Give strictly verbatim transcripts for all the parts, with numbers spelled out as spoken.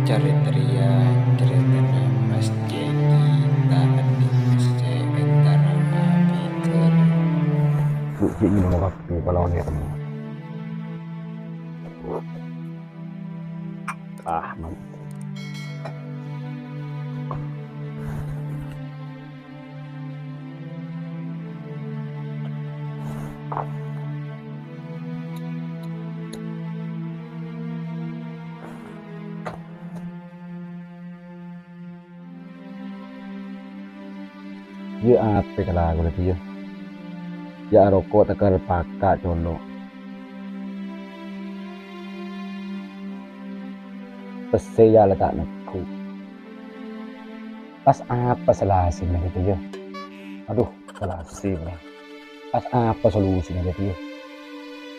Carèta rèya carètana Mas Jeki, ta' andi' pèssè èntara abidhâr. Bu, bi' nyoba kabbhi palonè temmo. Ah, man. Iyâ, apè kala kaulâ, iyâ? Iyâ, aroko' tekel paka' colo'. Pèssè iyâ la ta' neggu'. Pas apa solusina, iyâ? Adhu, solusina. Pas apa solusina, iyâ?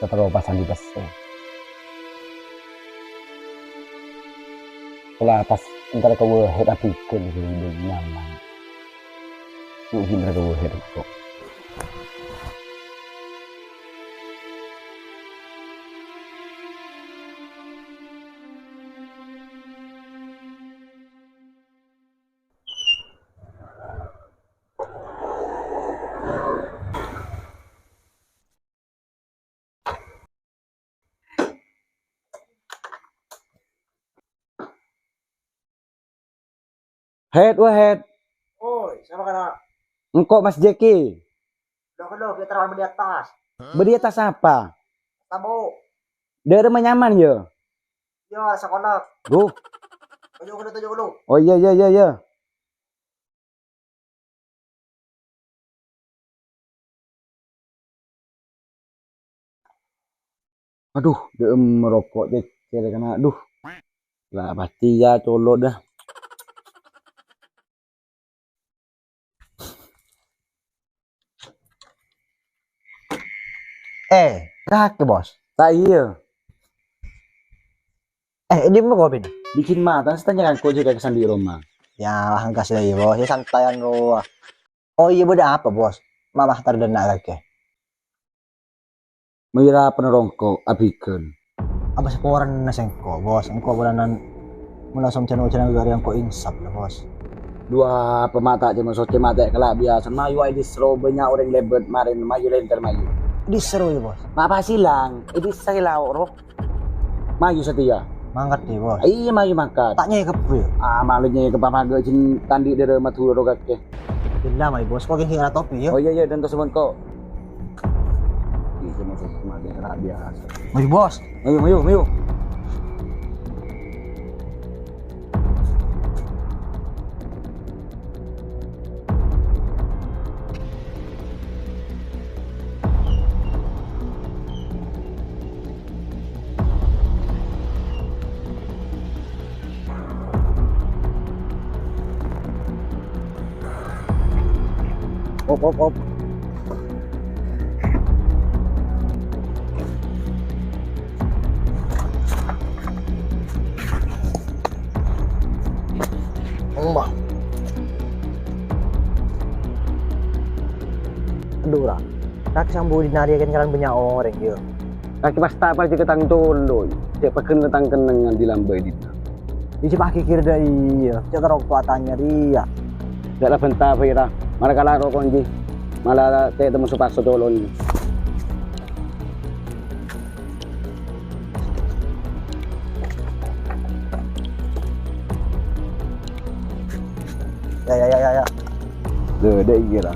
Terro pas andi' pèssè. Pola pas entar ka Wahid abidhâr, nyaman. Mungkin entar ka Wahid kok. Hèt, Wahid. Oi, sapa kana'? Engko' Mas Jeki. Loh, loh, kita terang di atas. Bâdâ è attas apa? Tabu. Dâ'remma nyaman, yâ? Iyâ, sakola. Duh. Toju' dulu, toju' dulu. Oh, iyâ, iyâ, iyâ, iyâ. Adhu, dâ'remma roko' cècèr kana', adhu. La pasti iyâ colo' dâ. Eh, kakè, Bos. Ta' iyâ. Eh, dimma kopina? Bikin mata, sè tanya kan kok jâgâ ka sandhi' roma. Yâ, engghâ sè iyâ, Bos. Yâ, santayan rowa. Oh iyâ, bâdâ apa, Bos? Ma' mahtar dâ' enna' kakè. Mayu ra pènarongko' abigân. Apa saporana sèngko', Bos? Engko' bulanan mon la somcana ojan gâri engko' insap la, Bos. Dua pemata cema socce mate kala biasa. Mayu ae distro banyak orèng lebet marin mayu lenter mayu. Distro ya, Bos. Ma' pas ilang, e bisa lao ro. Mayu setia. Mangkat deh, Bos. Iya, mayu mangkat. Tak nyekep, Bu, ya? Ah, malu nyekep apa gak jin tandi dari Madura ro kakè. Gila, mayu, Bos. Kok gini ora topi, ya? Oh iya, iya, dan tersebut kok. Iya, cuma satu mati, kena biasa. Mayu, Bos. Mayu, mayu, mayu. Op, op, op. Embah. Aduh, Ra. Kaki sambu dinari kan jalan banyak orang, yo. Kaki pas tapal cek tang toloi. Cek peken tang kenengan di lambai di. Isi pagi kira dah iya. Cek kerok tua tanya dia. Cek lah bentar, Fira. Mara kalah rokok, Ji. Malah cek temu supaso tolon. Ya, ya, ya, ya, ya. Loh, dek iki ra.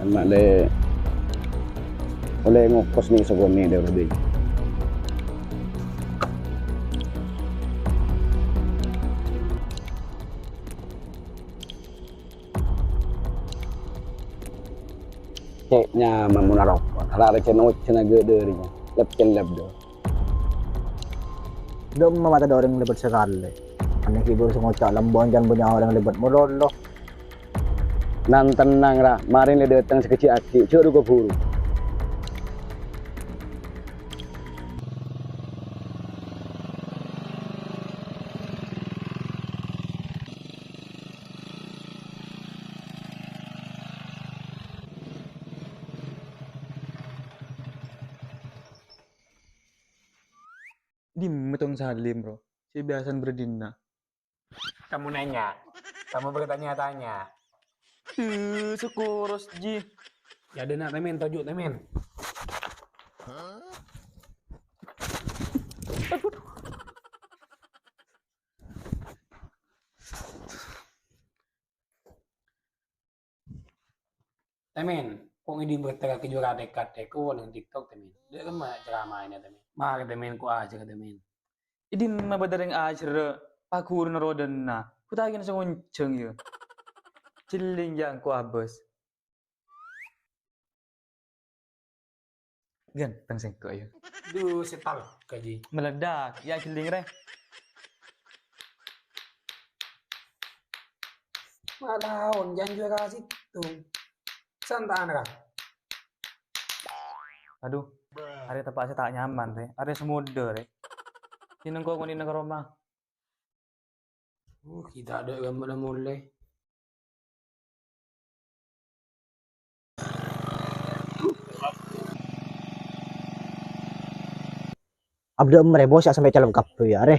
Kan mak le oleh ngokos nih sokone dek Rudi. Cek nyaman mun arapa. Lara cen ojen aga darinya. Lep cen lep do. Dom mata ada orang lebat sekali. Ane ki buru ngoca' lembon jan punya orang lebat mololo. Nan tenang ra, marin le dateng sekejji agi, jek duka buru. Dimma Tong Salim, Bro? Sè biasana bâdâ dinna'. Kamu nanya, kamu bertanya-tanya. Tuh, sekoros, Ji. Ya, dena, temen, toju', temen. Temen, ko' ngèdhing bertè ka jhuwâra tekka-tekka neng TikTok, temen. Dâ' remma ceramana, temen. Mara, temen, ko' ajhâr, temen. È dimma bâdâ rèng ajhârrâ paghuruna rodâna? Bhuta'aghi sè ngonjhâng, yâ. Jhelling, yâ, engko' abâs. Ghânteng sèngko', yâ. Duh, setal, kaji. Meledak, yâ, jhelling, rè. Malaon, jhân jhuwâra sèttong. Santa'an, ra. Aduh, arè teppa' sè ta' nyaman, rè. Arè sè modâ, rè. Dinèng ko' ngonè'na ka roma. Uh, kita ada gambar mulai. Abdâ emrè, Bos, ya, sampè' calem kabbhi, ya, rè.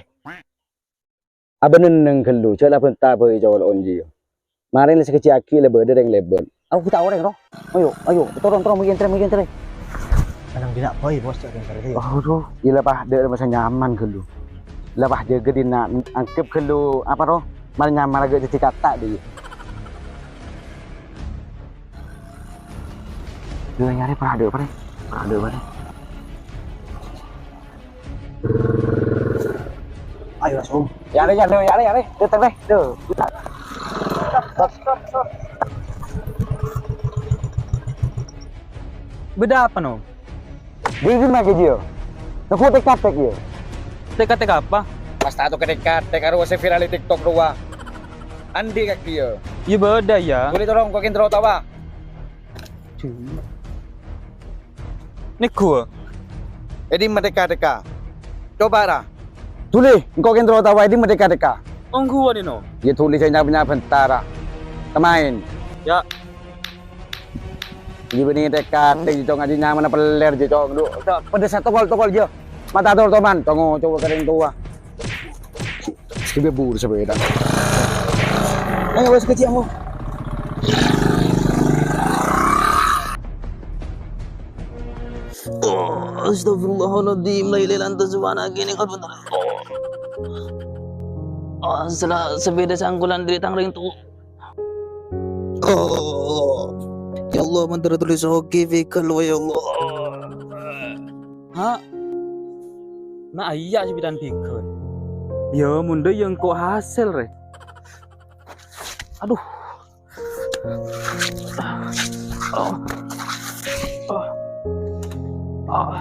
Abâ nenneng ghâllu, jhâ' la bânta bhâi colo'on jiyâ. Marè la sakejjhiyâghi la bâdâ rèng lèbât. Aku ta' orèng, ro. Ayo, ayo, toron, toron, mungkin trè, mungkin trè. Tenang, dinna' bhâi, Bos, ca'na rè. Aduh, iyâ la, Pak, dâ' masa nyaman ghâllu. La, Pak, jâgâ dinna', angghep ghâllu, apa, ro? Marè nyamar agak dhâddhi kata', dhi. Dâ' nyarè, Pak, dâ', Pak, rè. Pak, dâ', Pak, rè. Ayo, langsung. Ya, ya, ya, ya, ya, ya. Tuh, tuh, tuh. Bâdâ apa, No? Dâri dimma kèya, Jiyo? Nèko tek-katek, Jiyo? Tek-katek apa? Pas ta' tao tek-katek, karo sè viral è TikTok rowa. Andi' kakè, Jiyo? Iyâ, bâdâ, yâ. Boleh tolong, kok intro tau, Pak? Nèko. È dimma tek-katek? Coba, ra. Dhuli, engko' kèng terro tao è dimma tek-katek. Ongghuwân, Eno. Iyâ, dhuli sè nyapa-nyapa bhentara. Kemain. Yâ. Iyâ, bânnè tek-katek, Cong, ajiyâ nyamana pellèr, jiyâ, Cong. Duh, padâ satokol-tokol, jiyâ. Mata tol-toman, Cong, coba ka rèng towa. Coba buru sepeda. Ayo, wes, kecil, aku. Oh, astagfirullahaladzim, la ilaha illa anta subhanaka inni kuntu minadh dhalimin. Oh, sala sepeda sanggulan dâri tang rèng towa. Oh, ya Allah, mandhâr tulis oke, Fikal, ya Allah. Ha? Na' iyâ sè bidhân bhighâ. Yâ, mon dâ' iyâ engko' hasèl, rè. Aduh. Oh. Oh. Oh.